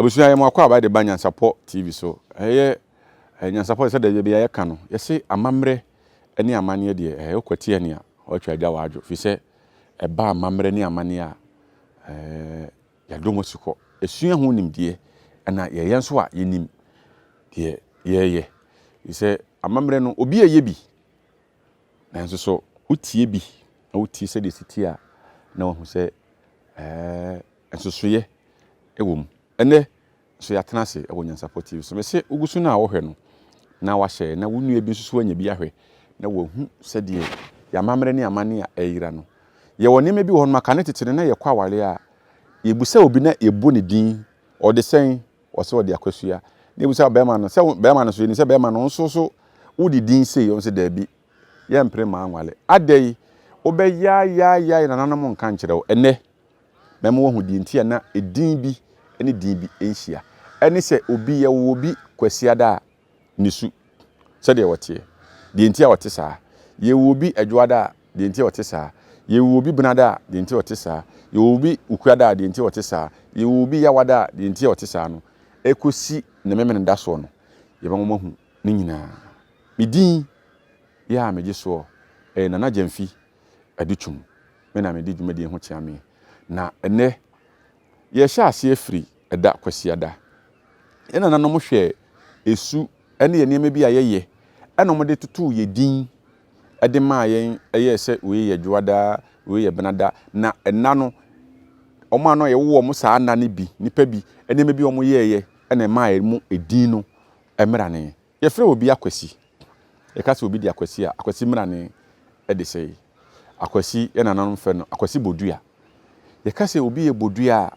Abusua yɛ mo akwaaba de ba Nyansapɔ TV so. Ɛyɛ Nyansapɔ sɛ deɛ bia yɛka no, yɛse amammerɛ ne amanneɛ deɛ ɛyɛ wokwati ɛne a ɔtwa agya w'adwo firi sɛ ɛba amammerɛ ne amanneɛ a yɛadɔ mu asukɔ. Ɛsua ho nimdeɛ ɛna yɛyɛ nso a yɛnim deɛ yɛyɛ. Firi sɛ amammerɛ no obi ɛyɛ bi nanso so wotie bi na wotie sɛdeɛ ɛsi tie a na wahu sɛ nsosoeɛ wɔ mu. Ɛnnɛ nso yɛatena ase wɔ Nyansapɔ TV so. Mese wogu so no a wohwɛ no na wahyɛ na wo nua bi nso so anya bi ahwɛ na wahu sɛdeɛ yɛn amammerɛ ne amanne a ɛreyera no. Yɛwɔ nneɛma bi wɔ hɔ nom a kane tete no na yɛkɔ awareɛ a yɛbusa obi na yɛbɔ ne din ɔde sɛn ɔsɛ ɔde akwasoa na yɛbusa bɛrima no sɛ bɛrima no so yɛnim sɛ bɛrima no nso so wode din sei ɔno sɛ daabi yɛmpere mmaa nwale adɛn wobɛyaayaaya nananom nka nkyerɛ wo ɛnɛ Mɛma woahu deɛ nti a na edin bi ne din bi nhyia. Ɛne sɛ obi, yɛwoo obi Kwasiada a, ne su, sɛdeɛ ɔteɛ, deɛ nti a ɔte saa. Yɛwoo obi Adwoada a, deɛ nti a ɔte saa. Yɛwoo obi Benada a, deɛ nti a ɔte saa. Yɛwoo obi Wukuada a, deɛ nti a ɔte saa. Yɛwoo obi Yawada a, deɛ nti a ɔte saa no, ɛkɔsi ne Memeneda soɔ no, yɛbɛma moahu ne nyinaa. Me din yɛ a megye soɔ yɛ Nana Gyamfi Adutwum. Me na medi dwumadie ho kyeame. Na ɛnnɛ, yɛrehyɛ aseɛ firi ɛda Kwasiada. Yɛn nananom hwɛɛ esu ne yɛn nneɛma bi a yɛyɛ ɛna wɔde totoo yɛn din de maa yɛn ɛyɛɛ sɛ wei yɛ Dwoada, wei yɛ Benada. Na ɛnna no, wɔn a na yɛwo wɔn saa nna no bi, nnipa bi, nneɛma bi a wɔyɛeɛ ɛna ɛmaa yɛn mu edin no mmerane. Yɛfrɛ obi Akwasi. Yɛka sɛ obi de Akwasi a, Akwasi mmerane de sɛe. Akwasi, yɛn nananom frɛ no Akwasi Bodua. Yɛka sɛ obi yɛ Bodua a,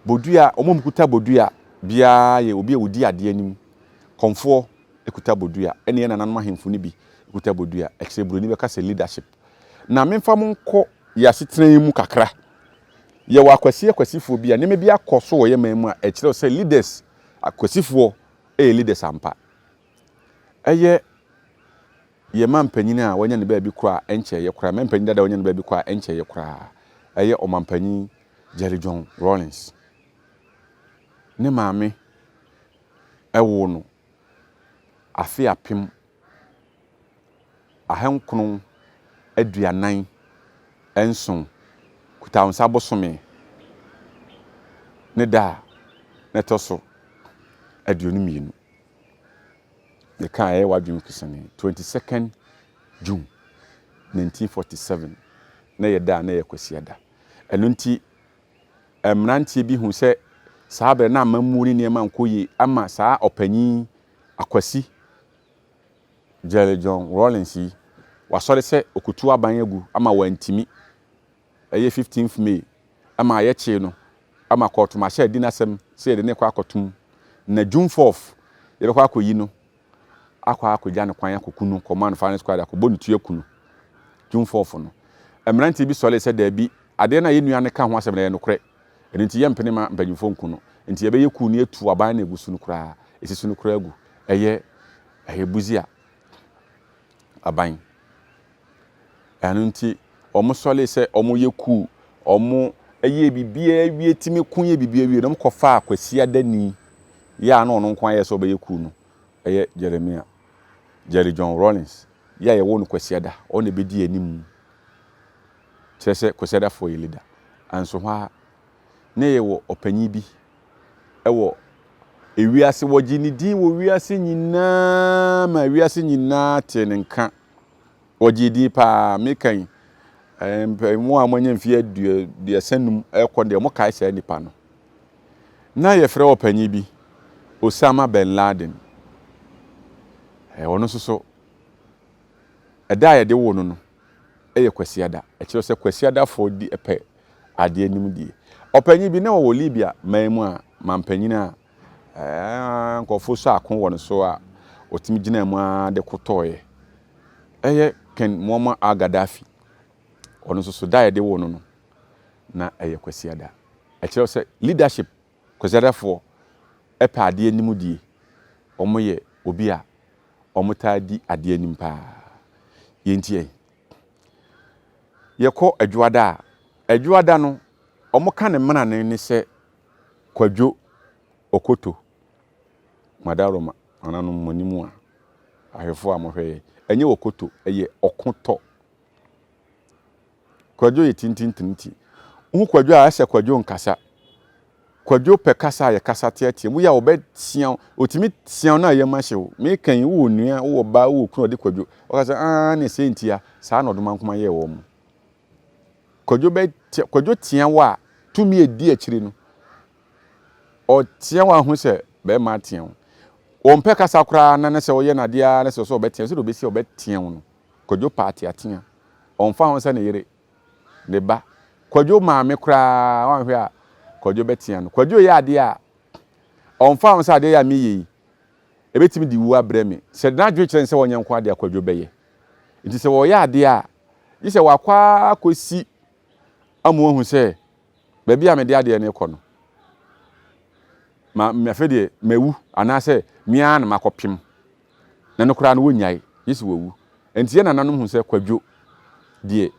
Bodua, wɔn a wɔkuta Bodua biara yɛ obi a ɔdi adeɛ anim. Kɔmfoɔ kuta Bodua, ɛne yɛn nananom ahemfo no bi kuta Bodua. Ɛkyerɛ Buroni bɛka sɛ leadership. Na memfa mo nkɔ yɛn asetena yi mu kakra. Yɛwɔ Akwasi Akwasifoɔ bi a nneɛma bi akɔ so wɔ yɛn man mu a ɛkyerɛ sɛ leaders, Akwasifoɔ yɛ leaders ampa. Ɛyɛ yɛn mampanyin a wanya ne baabi kɔ a ɛnkyɛeɛ koraa, mampanyin dada a wanya ne baabi kɔ a ɛnkyɛeɛ koraa, ɛyɛ ɔmampanyin Jerry John Rawlings. Ne maame woo no afe 1947, Kutawnsa bosome ne da a na ɛtɔ so 22. Meka a ɛyɛ w'adwene kesenee. 22nd June 1947 na ɛyɛ da a na ɛyɛ Kwasiada. Ɛno nti mmeranteɛ bi hu sɛ saa berɛ na amammuo ne nneɛma nkɔ yie ama saa ɔpanyin Akwasi Jerry John Rawlings yi, wasɔre sɛ ɔkɔtu aban agu ama wantumi. Ɛyɛ 15th May ma yɛkyee no ma kɔɔto ma ahyɛ adi n'asɛm sɛ yɛde no rekɔ akɔtom na June 4th yɛbɛkɔ akɔyi no akɔ akɔgya no kwan akɔku no kɔma no firing squad akɔbɔ ne tu aku no June 4th no. Mmeranteɛ bi sɔree sɛ daabi, adeɛ no a yɛn nua no ka ho asɛm no ɛyɛ nokorɛ, ɛno nti yɛmpene ma mpanyimfoɔ nku no, nti yɛbɛyɛ kuo no yɛatu aban no a ɛgu so no koraa, ɛsi so no koraa agu. Ɛyɛ ɛyɛ Busia aban. Ɛno nti, wɔsɔree sɛ wɔyɛ kuw, wɔyɛɛ biribiara wie tumi ko yɛ biribiara wie na wɔkɔfaa Kwasi Adani yɛ a na ɔno nko ara yɛ sɛ ɔbɛyɛ kuw no, ɛyɛ Jeremiah, Jerry John Rawlings, yɛ a yɛwoo no Kwasiada, ɔno na ɛbɛdii anim. Kyerɛ sɛ Kwasiadafoɔ yɛ leader. Nso hɔ ara, na yɛwɔ ɔpanyin bi wɔ ewiase, wɔgye ne din wɔ wiase nyinaa ma wiase nyinaa tee ne nka. Wɔgyee din paa. Meka yi, mo a moanya mfeɛ 35 rekɔ deɛ, mokae saa nipa no. Na yɛfrɛ ɔpanyin bi Osama Ben Laden. Ɔno nso so, ɛda a yɛde woo no no yɛ Kwasiada. Ɛkyerɛ sɛ Kwasiadafoɔ di pɛ adeɛ anim die. Ɔpanyin bi na ɔwɔ Libya man mu a mampanyin a nkurɔfoɔ sɔ ako wɔ ne so a ɔtumi gyinaa mu ara de ko tɔeɛ. Ɛyɛ Ken Muammar al-Gaddafi. Ɔno nso so da a yɛde woo no no, na ɛyɛ Kwasiada. Ɛkyerɛ sɛ leadership, Kwasiadafoɔ pɛ adeɛ anim die. Wɔyɛ obi a wɔtaa di adeɛ anim paa. Yɛntie. Yɛkɔ Adwoada a, Adwoada no, wɔka ne mmarane ne sɛ Kwadwo. Okoto, Madaroma, nananom mo anim a, ahwɛfoɔ a mohwɛ yɛ, ɛnyɛ Okoto, ɛyɛ Ɔkotɔ. Kwadwo yɛ tintintinti. Wohu Kwadwo a, ɛsɛ Kwadwo nkasa. Kwadwo pɛ kasa a yɛkasa teatea mu. Woyɛ a ɔbɛtea wo. Ɔtumi tea wo na yam ahye wo. Meka yi, wowɔ nua, wowɔ ba, wowɔ kunu a ɔde Kwadwo. Ɔka sɛ, aa ne sɛ ntia. Saa na Ɔdomankoma yɛɛ wɔn. Kwadwo bɛtea, Kwadwo tea wo a, tumi a ɛdi akyire no, ɔtea wo a hu sɛ bɛrima atea wo. Ɔmpɛ kasa koraa na ne sɛ ɔyɛ no adeɛ ara ne sɛ ɔsɛ ɔbɛtea wo. Sɛdeɛ ɔbɛsi a ɔbɛtea wo no, Kwadwo pɛ ateatea. Ɔmfa ho sɛ ne yere, ne ba. Kwadwo maame koraa, wanhwɛ a, Kwadwo bɛtea no. Kwadwo yɛ adeɛ a, ɔmfa ho sɛ adeɛ yi a meyɛ yi, ɛbɛtumi de wuo abrɛ me. Sɛ n'adwene kyerɛ no sɛ ɔnyɛ nko adeɛ a, Kwadwo bɛyɛ. Nti sɛ ɔyɛ adeɛ a, gye sɛ wakɔ ara akɔsi ama wahu sɛ baabi a mede adeɛ no rekɔ no, ma afei deɛ mawu anaasɛ me ara na makɔpem. Na no koraa no wɔnnyae, gye sɛ wawu. Enti yɛn nananom hu sɛ Kwadwo deɛ,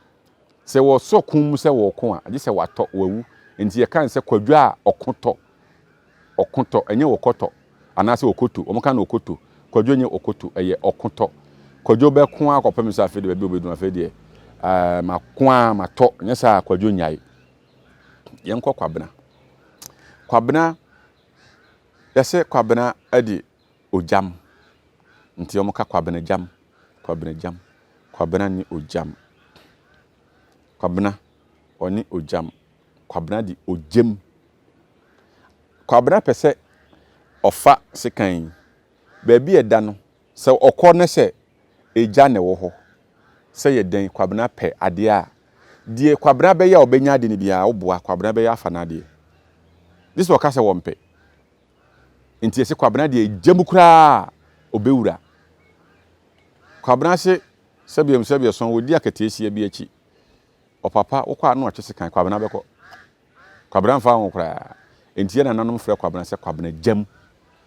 sɛ wɔsɔ ko mu sɛ wɔreko a, gye sɛ watɔ, wawu. Enti yɛka no sɛ Kwadwo a ɔko tɔ. Ɔko tɔ, ɛnyɛ ɔkɔtɔ anaasɛ ɔkoto. Wɔka no ɔkoto. Kwadwo nyɛ ɔkoto, ɛyɛ ɔko tɔ. Kwadwo bɛko ara kɔpem sɛ afei deɛ baabi a ɔbɛduru no, afei deɛ ɛɛ mako ara matɔ. Nyɛ saa a Kwadwo nnyae. Yɛnkɔ Kwabena. Kwabena, yɛse Kwabena de ogyam. Nti wɔka Kwabena gyam, Kwabena gyam. Kwabena ne ogyam. Kwabena, ɔne ogyam. Kwabena de ogyam. Kwabena pɛ sɛ ɔfa sekan yi. Baabi a ɛda no, sɛ ɔkɔ ne sɛ egya na ɛwɔ hɔ, sɛ yɛ dɛn, Kwabena pɛ adeɛ a, deɛ Kwabena bɛyɛ a ɔbɛnya ade no biara, woboa, Kwabena bɛyɛ afa n'adeɛ. Gye sɛ ɔka sɛ wɔmpɛ. Nti yɛse Kwabena deɛ egya mu koraa a, ɔbɛwura. Kwabena se sɛbiam sɛbiasɔn, wɔdi akataasia bi akyi. Ɔpapa, wokɔ a na watwe sekan, Kwabena bɛkɔ. Kwabena mfa ho koraa. Enti yɛn nananom frɛ Kwabena sɛ Kwabena gyam.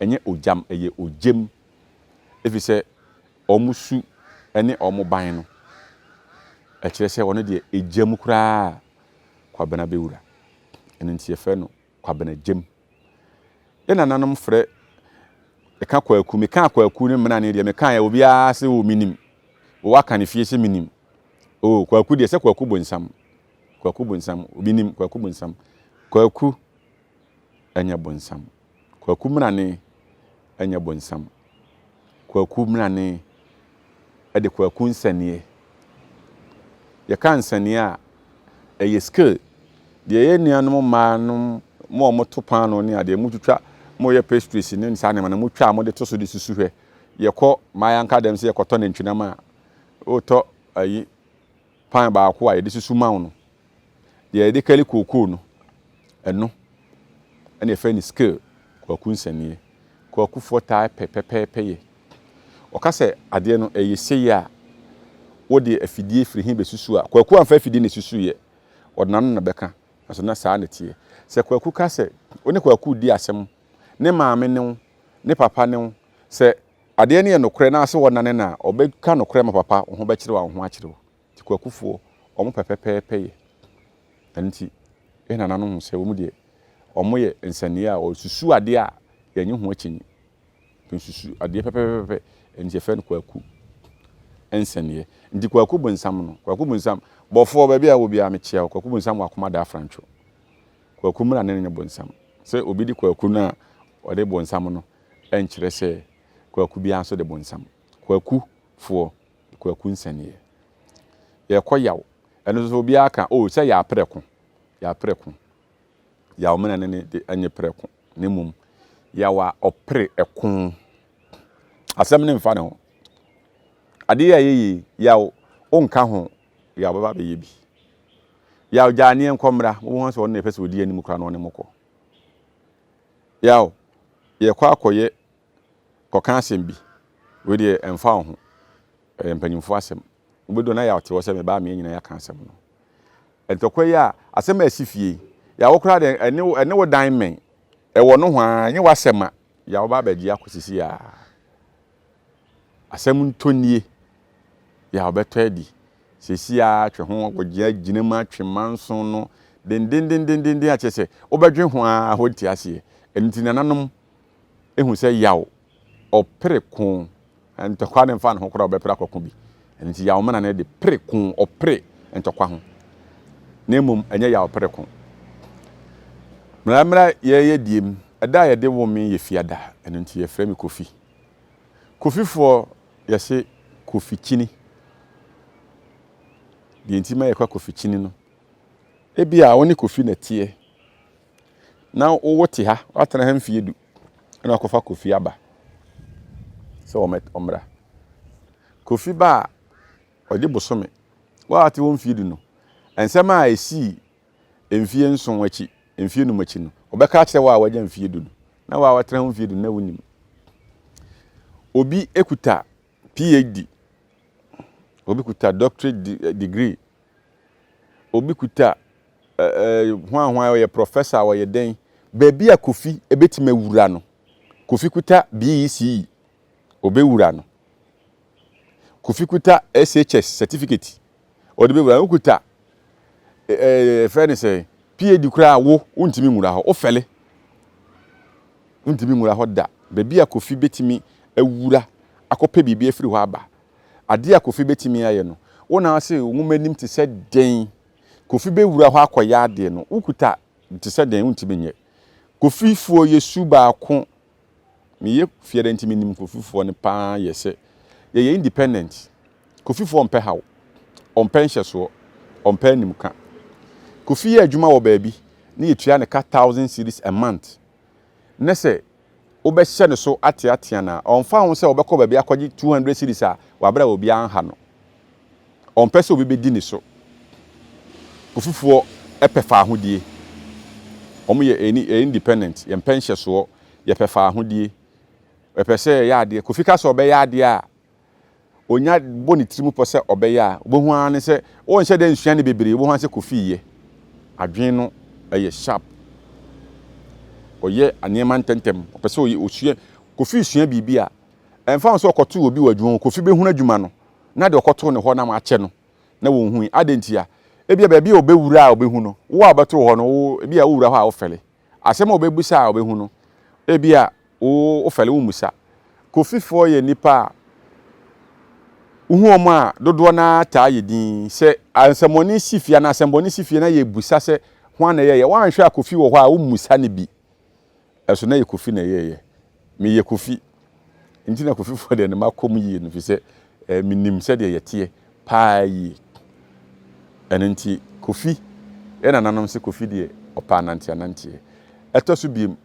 Ɛnyɛ ogyam, ɛyɛ ogyam. Efisɛ wɔn su ne wɔn ban no, ɛkyerɛ sɛ ɔno deɛ egya mu koraa Kwabena bɛwura. Ɛno nti yɛfrɛ no Kwabena gyam. Yɛn nananom frɛ ɛka Kwaku, mekaa Kwaku ne mmenane deɛ mekaeɛ obiara sɛ o menim. Wowɔ aka ne fie sɛ menim. O Kwaku deɛ sɛ Kwaku bonsam. Kwaku bonsam, obi nim Kwaku bonsam. Kwaku ɛnyɛ bonsam. Kwaku mmerane ɛnyɛ bonsam. Kwaku mmerane ɛde kwaku nsɛneɛ. Yɛka nsɛneɛ a, ɛyɛ skill. Deɛ yɛn nuanom mmaa nom mo a wɔto paano ne adeɛ, motwitwa, moyɛ pastries ne saa nneɛma no, motwa a mode to so de susu hwɛ. Yɛkɔ mmaa anka dɛm sɛ yɛkɔtɔ nantwinam a, wotɔ ayi pan baako a yɛde susu ma wo no, deɛ yɛde kari kookoo no, ɛno ɛna yɛfrɛ no scale, kwaku nsɛnniɛ. Kwakufoɔ taa pɛ pɛpɛɛpɛ yɛ. Ɔka sɛ adeɛ no ɛyɛ sei a, wode afidie firi he bɛsusu a, kwaku amfa afidie na ɛsusuiɛ, ɔde n'ano na bɛka, nanso na saa na ɛteɛ. Sɛ kwaku ka sɛ, wo ne kwaku redi asɛm, ne maame ne wo, ne papa ne wo, sɛ Adeɛ no yɛ nokorɛ na sɛ wɔnane no a, ɔbɛka nokorɛ ma papa, wo ho bɛkyere wo a wo ho akyere wo. Nti Kwakufoɔ, wɔn pɛ pɛpɛɛpɛ yɛ. Ɛno nti, yɛn nananom hu sɛ wɔn deɛ, wɔn yɛ nsɛnniiɛ a wɔsusu adeɛ a yɛnnye ho akyinnye. Nsusu adeɛ pɛpɛpɛpɛ, ɛno nti yɛfrɛ no Kwaku nsɛnniiɛ. Nti Kwaku bonsam no, Kwaku bonsam, bɔfoɔ baabi a wɔ biara mekyea wo, Kwaku bonsam wɔ akoma da afrantwo. Kwaku mmra ne no nyɛ bonsam. Sɛ obi de Kwaku no a ɔde bonsam no, ɛnkyerɛ sɛ kwaku biara nso de bonsam. Kwaku foɔ, kwaku nsɛnneɛ. Yɛkɔ yaw, ɛno nso obiara ka, oh sɛ yɛ aprɛko, yɛ aprɛko. Yaw mena ne ne de ɛnyɛ prɛko, na mmom yaw a ɔpere ɛko. Asɛm ne mfa ne ho. Adeɛ a ɛyɛ yie, yaw, wonka ho, yaw bɛba abɛyɛ bi. Yaw gyaa neɛ nkɔ mmra, wobɛhu sɛ ɔno na ɛpɛ sɛ ɔdi anim koraa na ɔne mo kɔ. Yaw, yɛkɔ akɔyɛ kɔka asɛm bi, wei deɛ ɛmfa wo ho, ɛyɛ mpanyimfoɔ asɛm. Wobɛdu na Yaw te hɔ sɛ me ba me yɛn nyinaa yɛaka asɛm no. Ntɔkwa yi a, asɛm a ɛsi fie yi, Yaw wo koraa deɛ ɛne wo, ɛne wo dan mmɛn, ɛwɔ nohoa, ɛnyɛ w'asɛm a, Yaw ba abɛgye akɔ sisi a. Asɛm ntɔ nie, Yaw bɛtɔ adi. Seesei ara twe ho akɔgyina gyina mu atwe manso no dendendendenden a kyerɛ sɛ wobɛdwe ho ara wonte aseɛ. Ɛno nti nananom. hu sɛ yaw ɔpere ko, ntɔkwa no mfa ne ho koraa ɔbɛpere akɔko bi. Ɛno nti yaw mena no de pere ko, ɔpere ntɔkwa ho. Na mmom ɛnyɛ yaw pere ko. Mmara mmara yɛyɛ diem, ɛda a yɛde wo me yɛ fiada, ɛno nti yɛfrɛ me Kofi. Kofifoɔ yɛse Kofi kyini. Deɛ nti ma yɛkɔ Kofi kyini no, ebia wo ne Kofi na ɛteɛ na wo te ha, woatena ha mfeɛ du, ɛna wakɔfa Kofi aba sɛ ɔmmra. Kofi ba a, ɔgye bosome. Wo a wote hɔ mfeɛ du no, nsɛm a ɛsii mfeɛ nson akyi, mfeɛ num akyi no, ɔbɛka akyerɛ wo a wagya mfeɛ du no. Na wo a watena ho mfeɛ du no, na wonim. Obi kuta PhD, obi kuta doctorate degree, obi kuta hwan hwan ɔyɛ professor ɔyɛ dɛn baabi a Kofi ebetumi awura no Kofi kuta BECE obewura no Kofi kuta SHS certificate ɔde bɛwura no wokuta ɛɛ fɛ ne sɛ PhD koraa wo wontumi nwura hɔ wofɛle wontumi nwura hɔ da baabi a Kofi betumi awura akɔpɛ biribi afiri hɔ aba Adeɛ a Kofi bɛtumi ayɛ no, wo na wose wo nwoma nim te sɛ dɛn? Kofi bɛwura hɔ akɔyɛ adeɛ no, wokuta te sɛ dɛn? Wontumi nyɛ. Kofifoɔ yɛ su baako. Meyɛ fiada nti menim Kofifoɔ no paa yɛ sɛ yɛyɛ independent. Kofifoɔ mpɛ haw, ɔmpɛ nhyɛsoɔ, ɔmpɛ animka. Kofi yɛ adwuma wɔ baabi na yɛtua ne ka thousand cedis a month. Ne sɛ wobɛhyɛ no so ateatea no a, ɔmfa ho sɛ ɔbɛkɔ baabi akɔgye 200 cedis a wabrɛ a obiara nha no. Ɔmpɛ sɛ obi bɛdi ne so. Kofifoɔ pɛ faahodie. Wɔn yɛ ɛni independent, yɛmpɛ nhyɛsoɔ, yɛpɛ faahodie. Yɛpɛ sɛ yɛyɛ adeɛ. Kofi ka sɛ ɔbɛyɛ adeɛ a, ɔnya bɔ ne tirim pɔ sɛ ɔbɛyɛ a, wobɛhu ara ne sɛ ɔnhyɛ da nsua no bebree, wobɛhu ara sɛ Kofi yɛ. Adwene no ɛyɛ sharp. Ɔyɛ nneɛma ntɛntɛm. Ɔpɛ sɛ ɔyɛ ɔsua. Kofi sua biribi a, ɛmfa ho sɛ ɔkɔtoo obi wɔ adwuma mu, Kofi bɛhunu adwuma no na deɛ ɔkɔtoo ne hɔ nam akyɛ no na wɔnhui. Adɛn ntia? Ebia baabi a ɔbɛwura a ɔbɛhu no, wo a wobɛtoo hɔ no, wo ebia wowura hɔ a wofɛle. Asɛm a ɔbɛbisa a ɔbɛhu no, ebia wo wofɛle wommisa. Kofifoɔ yɛ nnipa a wohu wɔn a dodoɔ no ara taa yɛ dinn. Sɛ asɛmmɔne si fie anaa asɛmmɔne si fie na yɛbisa sɛ hwan na ɛyɛeɛ, woanhwɛ a Kofi wɔ hɔ a wommisa no bi. Ɛso na ɛyɛ Kofi na ɛyɛeɛ. Meyɛ Kofi. Nti na Kofifoɔ deɛ no makɔ mu yie no firi sɛ eh, menim sɛdeɛ yɛteɛ paa yie. Ɛno nti Kofi, yɛn nananom se Kofi deɛ ɔpɛ ananteananteɛ. Ɛtɔ so biem,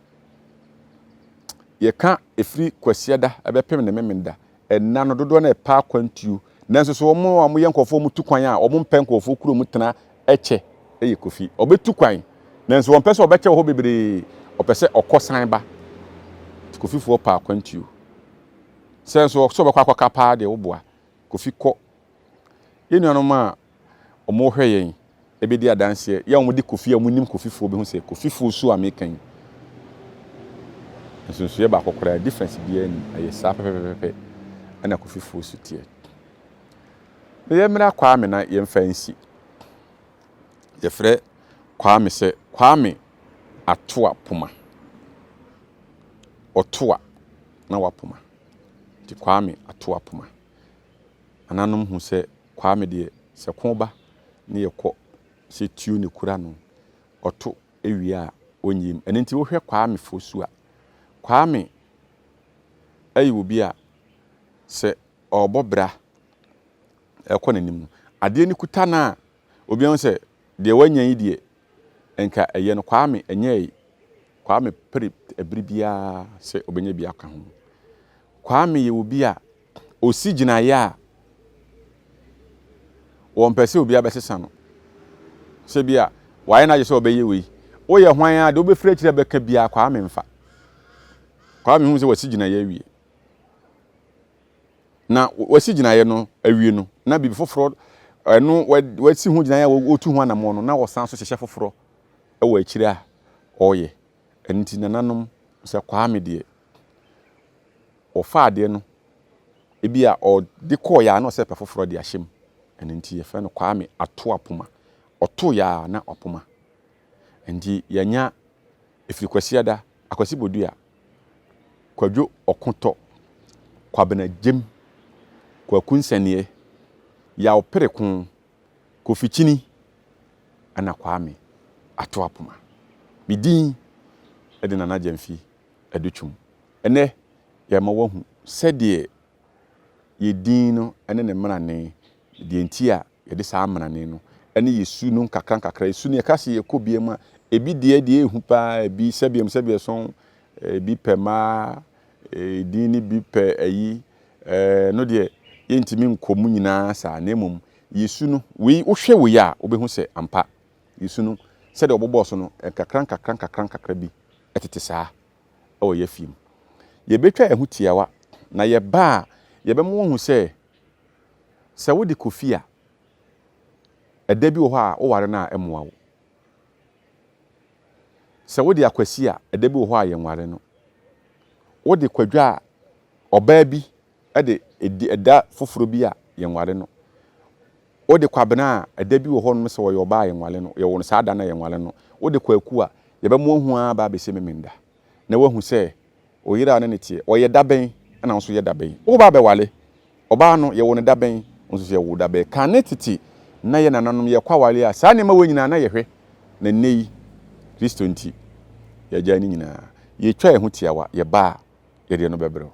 Yɛka ɛfiri Kwasiada bɛpem ne Memenda nna no dodoɔ no ɛpɛ akwantuo. Nanso so wɔn a wɔyɛ nkurɔfoɔ a wɔtu kwan a wɔmpɛ nkurɔfoɔ kurom tena kyɛ yɛ Kofi. Ɔbɛtu kwan nanso ɔmpɛ sɛ ɔbɛkyɛ wɔ hɔ bebree. Ɔpɛ sɛ ɔkɔ san ba. Nti Kofifoɔ pɛ akwantuo. Sɛ nso sɛ ɔbɛkɔ akɔka paa deɛ woboa. Kofi kɔ. Yɛn nuanom a wɔhwɛ yɛn bɛdi adanseɛ, yɛ a wɔde Kofi a wɔnim Kofifoɔ bɛhu sɛ Kofifoɔ su a meka yi, nsonsoeɛ baako koraa, difference biara nnim, ɛyɛ saa pɛpɛpɛpɛ ɛna Kofifoɔ su teɛ. Na yɛmmra Kwame na yɛmfa nsi. Yɛfrɛ Kwame sɛ Kwame Atoa Poma. Ɔtoa na wapoma. Nti Kwame Atoa Poma. Nananom hu sɛ Kwame deɛ sɛ ko ba ne yɛ kɔ sɛ tuo na ekura no ɔto wie a ɔnyɛ mu. Ɛno nti wohwɛ Kwame Fosu a, Kwame yɛ obi a sɛ ɔrebɔ bra ɛkɔ n'anim no, adeɛ no kuta no a obiara hu sɛ deɛ wanya yi deɛ nka ɛyɛ no Kwame ɛnyɛɛe. Kwame pere ɛbere biara sɛ ɔbɛnya bi aka ho. Kwame yɛ obi a ɔsi gyinaeɛ a wɔmpɛ sɛ obiara bɛsesa no. Sɛ bi a wayɛ n'adwene sɛ ɔbɛyɛ wei, woyɛ hwan a deɛ wobɛfiri akyire bɛka biara Kwame mfa. Kwame hu sɛ wasi gyinaeɛ awie. Na wasi gyinaeɛ no awie no, na biribi foforɔ ɛno wasi ho gyinaeɛ a wɔtu ho anammɔn no, na wɔsan so hyehyɛ foforɔ wɔ akyire a ɔreyɛ. Ɛno nti nananom sɛ Kwame deɛ ɔfaa adeɛ no ebi a ɔde kɔɔeɛ a na ɔsɛ pɛ foforɔ de ahyɛ mu. Ɛno nti yɛfrɛ no Kwame Ato Apoma. Ɔtoeɛ a na wapoma. Nti yɛanya ɛfiri Kwasiada, Akwasi Bodua. Kwadwo Ɔkotɔ, Kwabena Gyem, Kwaku Nsɛneɛ, Yaw Pereko, Kofi Kyini ɛna Kwame Ato Apoma. Me din de Nana Gyamfi Adutwum. Ɛnnɛ yɛrema woahu sɛdeɛ yɛ din no ne ne mmarane, deɛ nti a yɛde saa mmarane no ne yɛ su no nkakra nkakra. Yɛ su no yɛka sɛ yɛkɔ bia mu a, ebi deɛ deɛ ɛhu paa, ebi sɛbeɛm sɛbeɛsɔn, ebi pɛ mmaa, edin no bi pɛ ayi, ɛno deɛ yɛntumi nkɔ mu nyinaa saa, na mmom yɛ su no, wei wohwɛ wei a wobɛhu sɛ ampa yɛ su no sɛdeɛ wɔbobɔɔ so no nkakra nkakra nkakra nkakra bi ɛtete saa wɔ yɛn afie mu. Yɛbɛtwa yɛn ho tiawa, na yɛba a, yɛbɛma wɔahu sɛ, sɛ wode kɔ fie a, ɛda bi wɔ hɔ a woware no a ɛmmoa wo. Sɛ wode akwasi a, ɛda bi wɔ hɔ a yɛnware no. Wode kwadwo a, ɔbaa bi de ɛdi ɛda foforɔ bi a yɛnware no. Wode Kwabena a, ɛda bi wɔ hɔnom sɛ ɔyɛ ɔbaa a yɛnwale no, yɛwo no saa da no a yɛnwale no. Wode Kwaku a, yɛbɛma wahu ara aba abɛsi Memenda, na wahu sɛ wo yere a wo ne no teɛ, ɔyɛ da bɛn na wo nso yɛ da bɛn. Woreba abɛwale ɔbaa no, yɛwo no da bɛn, wo nso so yɛwo wo da bɛn. Kane tete na yɛn nananom yɛkɔ aware a, saa nneɛma wei nyinaa na yɛhwɛ, na nnɛ yi, Kristo nti, yɛagyae ne nyinaa. Yɛtwa yɛn ho tiawa, yɛba a, yɛde ɛno bɛbrɛ wo.